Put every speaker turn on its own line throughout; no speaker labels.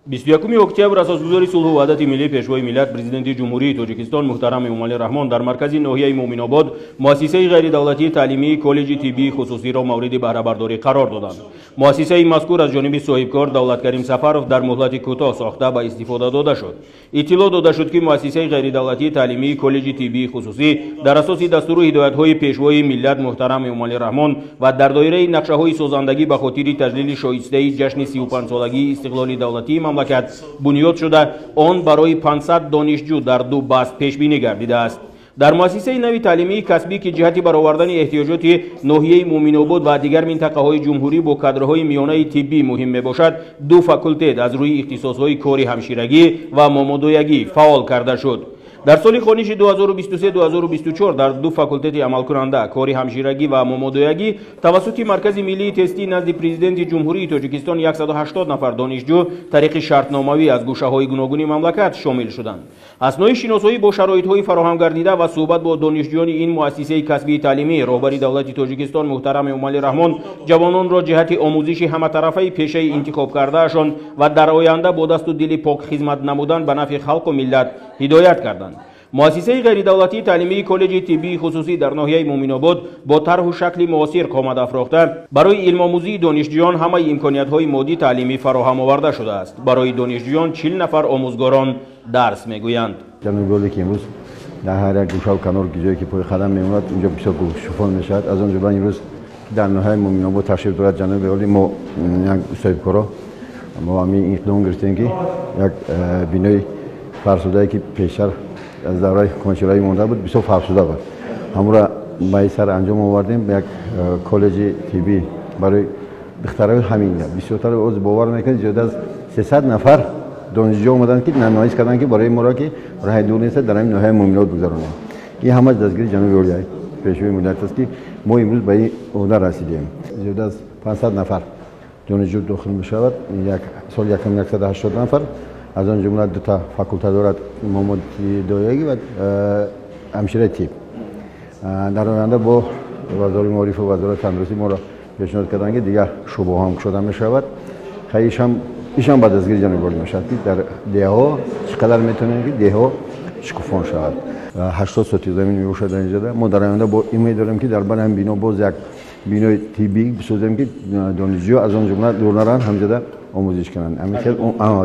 21 октябр асосгузори сулҳу ваҳдати миллӣ, Пешвои миллат, Президенти Ҷумҳурии Тоҷикистон муҳтарам Эмомалӣ Раҳмон дар маркази ноҳияи Муъминобод муассисаи ғайридавлатии таълимии коллеҷи тиббии хусусиро мавриди баҳрабардорӣ қарор доданд. Муассисаи мазкур аз ҷониби соҳибкор Давлаткарим Сафаров дар муҳлати кӯтоҳ сохта ба истифода дода шуд. Иттилоъ дода шуд, ки муассисаи ғайридавлатии таълимии коллеҷи тиббии хусусӣ дар асоси дастуру ҳидоятҳои Пешвои миллат муҳтарам Эмомалӣ Раҳмон ва дар доираи нақшаҳои созандагӣ ба хотири таҷлили шоистаи ҷашни 35-солагии истиқлоли давлатии мамлакат бунёд шуда, он барои 500 донишҷӯ дар ду баст пешбинӣ гардидааст. Дар муассисаи нави таълимии касбӣ, ки ҷиҳати баровардани эҳтиёҷоти ноҳияи Муъминобод ва дигар минтақаҳои ҷумҳурӣ бо кадрҳои миёнаи тиббӣ муҳим мебошад, ду факултет аз рӯи ихтисосҳои кори ҳамширагӣ ва момодоягӣ фаъол карда шуд. Дар соли хониши 2023-2024 дар ду факултети амалкунанда кори ҳамширагӣ ва момодоягӣ тавассути Маркази миллии тестӣ назди Президенти Ҷумҳурии Тоҷикистон 180 нафар донишҷӯ тариқи шартномавӣ аз гӯшаҳои гуногуни мамлакат шомил шуданд. Аснои шиносоӣ бо шароитҳои фароҳам гардида ва суҳбат бо донишҷӯёни ин муассисаи касбии таълимӣ, роҳбари давлати Тоҷикистон муҳтарам Эмомалӣ Раҳмон ҷавононро ҷиҳати омӯзиши ҳаматарафаи пешаи интихобкардаашон ва дар оянда бо дасту дили пок хизмат намудан ба нафъи халқу миллат ҳидоят карданд. Муассисаи ғайридавлатии таълимии коллеҷи тиббии хусусӣ дар ноҳияи Муъминобод бо тарҳу шакли муосир қомат афрохта, барои илмомӯзии донишҷӯён ҳамаи имкониятҳои моддӣ таълимӣ фароҳам оварда шудааст. Барои донишҷӯён 40 нафар омӯзгорон дарс мегӯянд.
Ҷаноби олӣ, ки имрӯз дар ҳар як гӯшаву канор, ҷое ки пои қадам мемонад, инҷо бисёр гулшуфон мешавад. Аз он ҷумла имрӯз дар ноҳияи Муъминобод ташриф дорад ҷаноби олӣ, мо як соҳибкоро мо ҳамин иқдом гирифтем, ки як бинои фарсудае, ки пештар аз давраи ҳукуматшӯравӣ монда буд, бисёр фарсуда буд, ҳамонро ба ин сар анҷом овардем. Як коллеҷи тиббӣ барои духтарои ҳамин бисёртар оз бовар мекунед, зиёда аз 300 нафар донишҷӯ омаданд, ки намоиш карданд, ки барои моро, ки роҳи дур нест, дар ҳамин ноҳияи Муъминобод гузаронем. Ин ҳама дастгири ҷаноби олӣ, Пешвои миллат аст, ки мо имрӯз ба ин ӯҳда расидем. Зиёда аз 500 нафар донишҷӯ дохил мешавад. Як соли якам 180 нафар, аз он ҷумла дута факулта дорад: момодоягӣ ва ҳамшираи тиб. Дар оянда бо Вазорати маорифу Вазорати тандурустӣ моро пешниҳод карданд, ки дигар шӯъбаҳо ҳам кушода мешавад. Ишам ба дастгири ҷаноби олӣ мешавад, ки дар деҳҳо чӣ қадар метавонем, ки деҳҳо шукуфон шавад. 80 сотих замин мебошад дар инҷода. Мо дар оянда бо умед дорем, ки дар бар ҳам бино боз як бинои тиббӣ бисозем, ки донишҷӯ аз он ҷумла дур наранд, ҳамҷода омӯзиш кунанд, ҳамин хел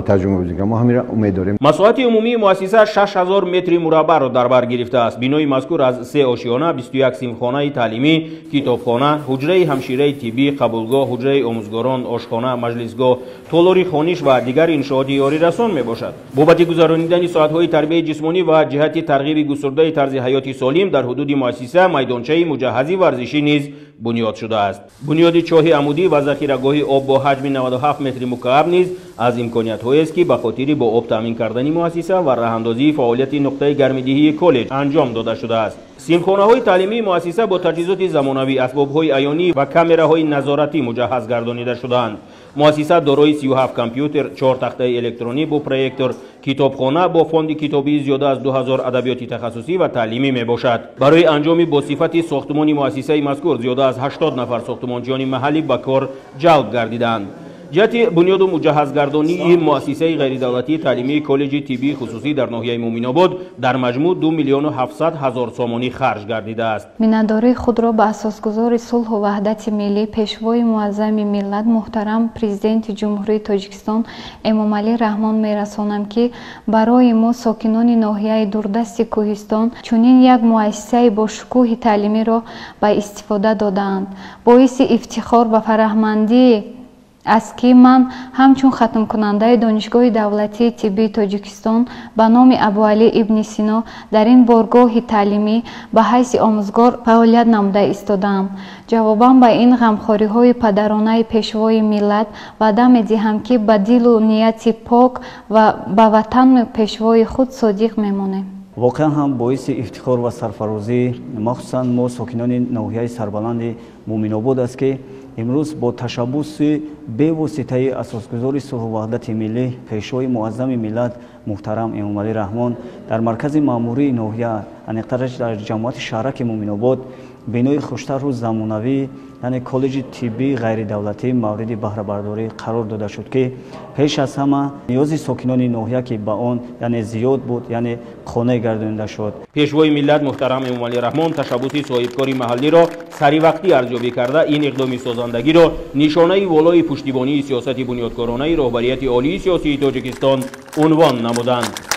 таҷриба омӯзиш кунанд. Мо ҳаминро умед дорем.
Масоҳати умумии муассиса 6000 метри мураббаъро дар бар гирифтааст. Бинои мазкур аз се ошиёна, 21 синфхонаи таълимӣ, китобхона, ҳуҷраи ҳамшираи тиббӣ, қабулгоҳ, ҳуҷраи омӯзгорон, ошхона, маҷлисгоҳ, толори хониш ва дигар иншооти ёрирасон мебошад. Бобати гузаронидани соатҳои тарбияи ҷисмонӣ ва ҷиҳати тарғиби густурдаи тарзи ҳаёти солим дар ҳудуди муассиса майдончаи муҷаҳҳази варзишӣ низ бунёд шудааст. Бунёди чоҳи амудӣ ва захирагоҳи об бо ҳаҷми 97 метри мукааб низ аз имкониятҳоест, ки ба хотири бо об таъмин кардани муассиса ва раҳандозии фаъолияти нуқтаи гармидиҳии коллеҷ анҷом дода шудааст. Синфхонаҳои таълимии муассиса бо таҷҳизоти замонавӣ, асбобҳои аёнӣ ва камераҳои назоратӣ муҷаҳҳаз гардонида шудаанд. Муассиса дорои 37 компютер, чор тахтаи электронӣ бо проектор, китобхона бо фонди китобии зиёда аз 2000 адабиёти тахассусӣ ва таълимӣ мебошад. Барои анҷоми бо сифати сохтумони муассисаи мазкур зиёда аз 80 нафар сохтумончиёни маҳаллӣ ба кор ҷалб гардидаанд. Ҷиҳати бунёду муҷаҳҳазгардонии муассисаи ғайридавлатии таълимии коллеҷи тиббии хусусӣ дар ноҳияи Муъминобод дар маҷмӯъ 2 миллиону 700 ҳазор сомонӣ харҷ гардидааст.
Миннатдории худро ба асосгузори сулҳу ваҳдати миллӣ, Пешвои муаззами миллат, муҳтарам Президенти Ҷумҳурии Тоҷикистон Эмомалӣ Раҳмон мерасонам, ки барои мо, сокинони ноҳияи дурдасти кӯҳистон, чунин як муассисаи бошукӯҳи таълимиро ба истифода додаанд. Боиси ифтихор ва фараҳмандӣ аст, ки ман ҳамчун хатмкунандаи Донишгоҳи давлатии тиббии Тоҷикистон ба номи Абуалӣ ибни Сино дар ин боргоҳи таълимӣ ба ҳайси омӯзгор фаъолият намуда истодаам. Ҷавобан ба ин ғамхориҳои падаронаи Пешвои миллат ваъда медиҳам, ки ба дилу нияти пок ва ба ватану пешвои худ содиқ мемонем.
Воқеан ҳам боиси ифтихор ва сарфарозӣ, махсусан мо, сокинони ноҳияи сарбаланди Муъминобод аст, ки имрӯз бо ташаббуси бевоситаи асосгузори сулҳу ваҳдати миллӣ, Пешвои муаззами миллат муҳтарам Эмомалӣ Раҳмон дар маркази маъмурии ноҳия, аниқтараш дар ҷамоати шаҳраки Муъминобод, бинои хуштарҳу замонавӣ Яъне коллеҷи тиббии ғайридавлатӣ мавриди баҳрабардорӣ қарор дода шуд, ки пеш аз ҳама ниёзи сокинони ноҳия, ки ба он яъне зиёд буд, яъне қонеъ гардонида шуд.
Пешвои миллат муҳтарам Эмомалӣ Раҳмон ташаббуси соҳибкори маҳаллиро саривақтӣ арзёбӣ карда, ин иқдоми созандагиро нишонаи волои пуштибонии сиёсати бунёдкоронаи роҳбарияти олии сиёсии Тоҷикистон унвон намуданд.